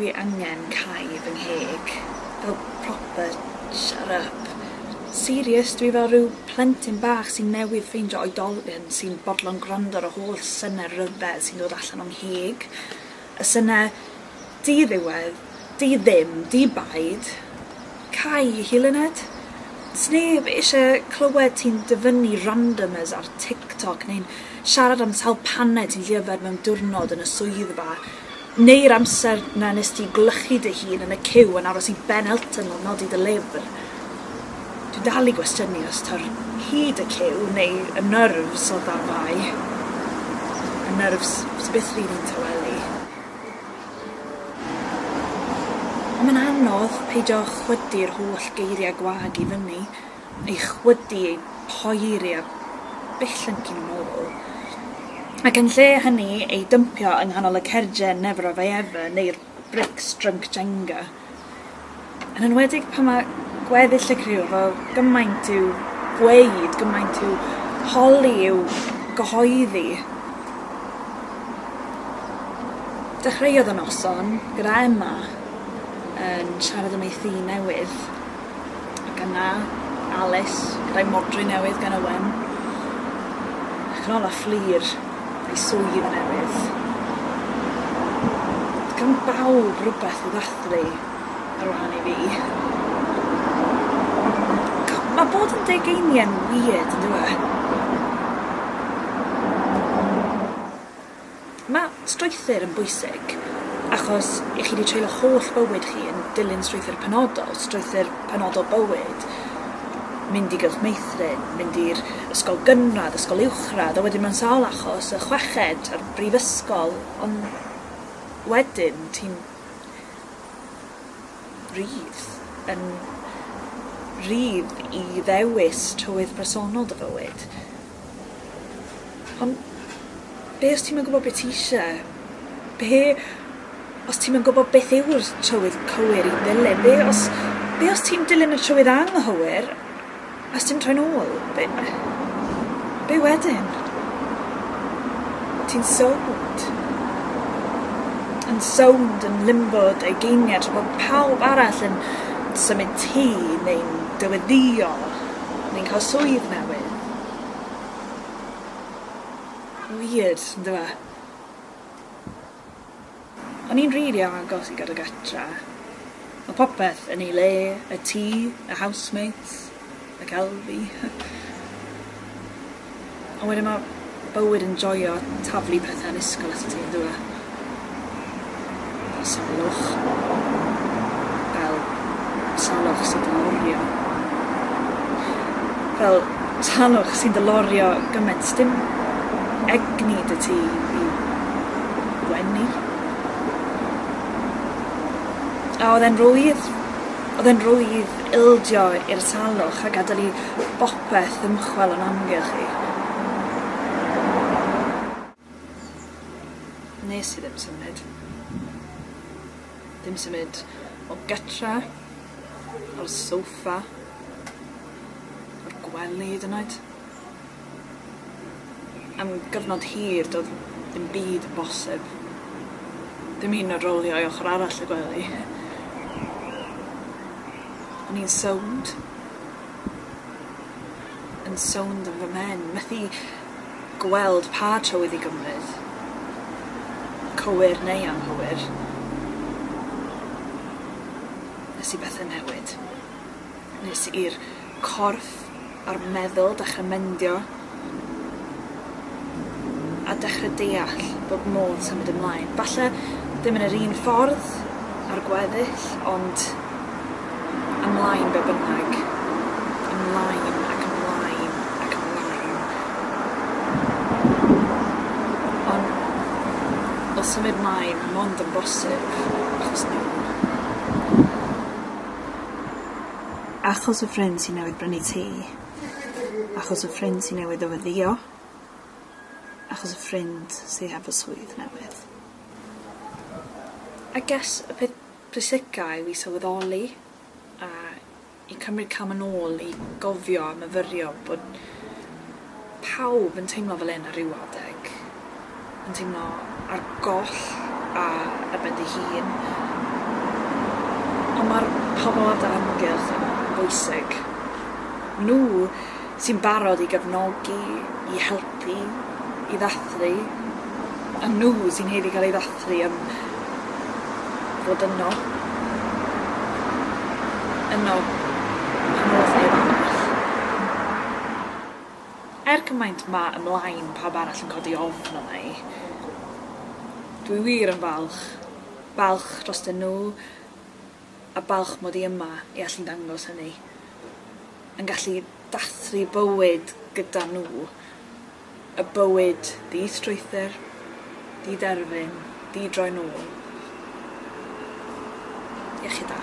Dwi angen cau fy ngheg. Fel proper shut up. Serious, dwi fel rhyw plentyn bach sy'n newydd ffeindio oedolyn sy'n bodlon gwrando ar y holl synau rhyfedd sy'n dod allan o'n ngheg. Y synau di-ddiwedd, di-ddim, di-baid. Cau, Luned. Sneb eisiau clywed ti'n dyfynnu randomers ar TikTok neu'n siarad am sawl paned ti'n yfed mewn diwrnod yn y swyddfa, neu'r amser na nes ti gwlychu dy hun yn y ciw yn aros i Ben Elton lofnodi dy lyfr. Dwi'n dal i gwestiynu os ta'r hyd y ciw neu y nerves oedd ar fai. Y nerves sy byth rili'n tawelu. Ond mae'n anodd peidio chwydu'r holl geiriau gwag i fyny, eu chwydu, eu poeri a billyncu nhw'n ôl. Ac yn lle hynny, ei dympio yng nghanol y cerdiau Never Have I Ever neu'r bricks drunk Jenga. Yn enwedig pan mae gweddill y criw efo gymaint i'w gweud, gymaint i'w holi, i'w gyhoeddi. Dechreuodd y noson gyda Emma yn siarad am ei thŷ newydd, ac yna Alice gyda'i modry newydd gan Owen, ac yn ola Fflur a'i swydd newydd. Gan bawb rhywbeth i ddathlu ar wahân i fi. Mae bod yn degeiniau'n weird, yn dyw e? Mae strwythur yn bwysig, achos i chi 'di treulio holl bywyd chi yn dilyn strwythur penodol, strwythur penodol bywyd, mynd i gylch meithrin, mynd i'r ysgol gynradd, ysgol uwchradd, a wedyn mewn sawl achos y chweched a'r brifysgol, ond wedyn ti'n rhydd, yn rhydd i ddewis trywydd personol dy fywyd. Ond be os ti'm yn gwybod be ti isie? Be os ti'm yn gwybod beth yw'r trywydd cywir i ddilyn? Be os be os ti'n dilyn y trywydd anghywir a sdim troi'n ôl? Be be wedyn? Ti'n sownd. Yn sownd yn limbo deugeiniau tra bod pawb arall yn symud tŷ neu'n dyweddïo neu'n cael swydd newydd. Weird, yn dyw e? O'n i'n rili agos i gadael gatra. Mae popeth yn ei le, y tŷ, y housemates, y celfi. Ond wedyn mae bywyd yn joio taflu pethau annisgwyl atat ti, yn dyw e? Fel salwch. Fel salwch sy'n dy lorio. Fel salwch sy'n dy lorio gymaint, sdim egni 'da ti i wenu. A oedd e'n rwydd, oedd e'n rwydd ildio i'r salwch a gadael i bopeth ddymchwel o'n amgylch i. Nes i ddim symud. Ddim symud o gytre, o'r soffa, o'r gwely hyd yn oed. Am gyfnod hir do'dd dim byd yn bosib. Dim hyd yn o'd rolio i ochor arall y gwely. O'n i'n sownd. Yn sownd yn fy mhen, methu gweld pa trywydd i gymryd. Cywir neu anghywir. Nes i bethe newid. Nes i'r corff a'r meddwl dechre mendio a dechre deall bod modd symud ymlaen. Falle ddim yn yr un ffordd â'r gweddill ond ymlaen be' bynnag. Ymlaen ac ymlaen ac ymlaen. Ond o symud mlaen mond yn bosib achos nhw. Achos y ffrind sy newydd brynu tŷ. Achos y ffrind sy newydd ddyweddïo. Achos y ffrind sy hefo swydd newydd. I guess y peth pwysica yw i sylweddoli a i cymryd cam yn ôl i gofio a myfyrio bod pawb yn teimlo fel 'yn ar ryw adeg. Yn teimlo ar goll a ar ben dy hun. Ond mae'r pobl ar dy amgylch yn bwysig. Nhw sy'n barod i gefnogi, i helpu, i ddathlu, a nhw sy'n haeddu cael ei ddathlu am fod yno. Yno pan oedd neb arall. Er cymaint ma' ymlaen pawb arall yn codi ofn arna i, dwi wir yn falch. Balch drostyn nhw, a balch mod i yma i allu dangos hynny. Yn gallu dathlu bywyd gyda nhw. Y bywyd di-strwythur, di-derfyn, di-droi nôl. Iechyd da.